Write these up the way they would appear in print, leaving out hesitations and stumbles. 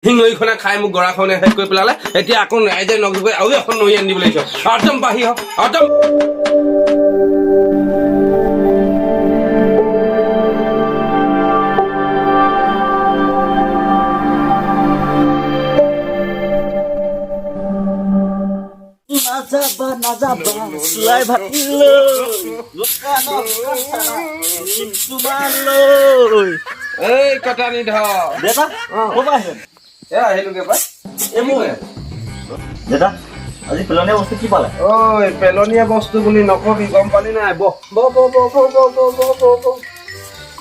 নৈখনে খাই মোক গৰাখনে শেষ কৰি পেলালে। এতিয়া আকৌ ৰাইজে নখ জোকাৰি আৰু এখন নৈ আনি দিব লাগিছ। একদম বাঢ়ি হওক একদম। নাযাবা নাযাবা চোলাই ভাতিলৈ, দোকানত কাঞ্চনা নিম তোমালৈ। এই কটানি ধৰ। দেউতা, ক'ৰ পৰা আহিলে? এ আহিলোগে পাই। এই মোৰ দেউতা, আজি পেলনীয়া বস্তু কি পালে? ঐ, পেলনীয়া বস্তু বুলি নকবি, গম পালি নাই? বহ বহ বহ বহ বহ বহ বহ বহ বহ বহ।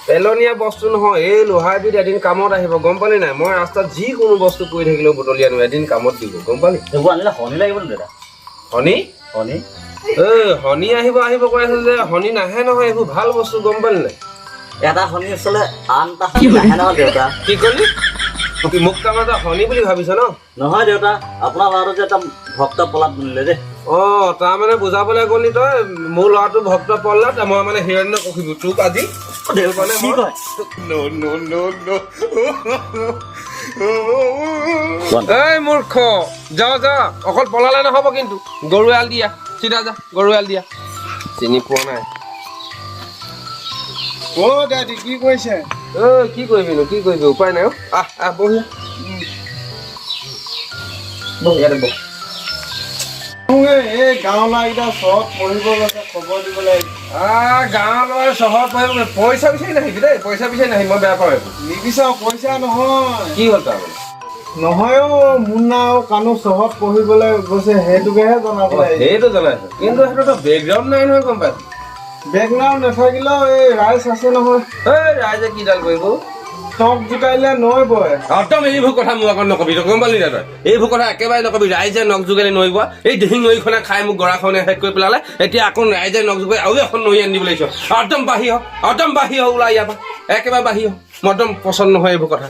পেলনীয়া বস্তু নহয়, এই লোহাৰবিধ এদিন কামত আহিব, গম পালি নাই? মই ৰাস্তাত যিকোনো বস্তু কৰি থাকিলেও বুটলি আনো, এদিন কামত দিব, গম পালি? সেইবোৰ আনিলে শনি লাগিব নি দেউতা? শনি? শনি। ঐ, শনি আহিব আহিব কৈ আছে যে, শনি নাহে নহয়, এইবোৰ ভাল বস্তু, গম পালি নাই? এটা শনি আচলতে আন এটা শনি নাহে নহয় দেউতা। কি কলি? কি মোক তাৰমানে তই শনি বুলি ভাবিছ ন? নহয় দেউতা, আপোনাৰ ল'ৰাটো যে এটা ভক্ত পলাত বুলিলে দেই। অ, তাৰমানে বুজাবলৈ গ'লি তই মোৰ ল'ৰাটো ভক্ত প্ৰহ্লাদ, মই মানে হিৰণ্য কশিপু। তোক আজি দেউতা, কি কয়? এই মূৰ্খ, যা যা, অকল পলালে নহ'ব কিন্তু। গৰু এৰাল দিয়া, চিধা যা, গৰু এৰাল দিয়া। চিনি পোৱা নাই? অ দাদী, কি কৰিছে? ঐ, কি কৰিবিনো, কি কৰিবি, উপায় নাই। অ, আহ আহ, বহি বহ, ইয়াতে বহ। এই গাঁৱৰ ল'ৰাকেইটা চহৰত পঢ়িব গৈছে, খবৰ দিবলৈ আহিছে। আহ, গাঁৱৰ ল'ৰা চহৰত পঢ়িব গৈ, পইচা বিচাৰি নাহিবি দেই, পইচা বিচাৰি নাহিবি, মই বেয়া পাওঁ এইবোৰ। নিবিচাৰো, পইচা নহয়। কি হ'ল তাৰমানে? নহয় অ, মুন্না আৰু কানু চহৰত পঢ়িবলৈ গৈছে, সেইটোকেহে জনাবলৈ আহিছে। সেইটো জনাইছো, কিন্তু সেইটোতো বেকগ্ৰাউণ্ড নাই নহয়, গম পাইছো। বেকগ্ৰাউণ্ড নাথাকিলেও এই ৰাইজ আছে নহয়। এই ৰাইজে কিডাল কৰিব? টক জোকাৰিলে নৈ বয়। একদম এইবোৰ কথা মোৰ আগত নকবি তই, গম পালি নাই তই? এইবোৰ কথা একেবাৰে নকবি। ৰাইজে নখ জোকাৰি নৈ বোৱা, এই দিহিং নৈখনে খাই মোক গৰাখনে শেষ কৰি পেলালে। এতিয়া আকৌ ৰাইজে নখ জোকাৰি আৰু এখন নৈ আনি দিব লাগিছ। একদম বাঢ়ি হওক, একদম বাঢ়ি হওক, ওলাই ইয়াৰ পৰা, একেবাৰে বাঢ়ি হওক। মই একদম পচন্দ নহয় এইবোৰ কথা।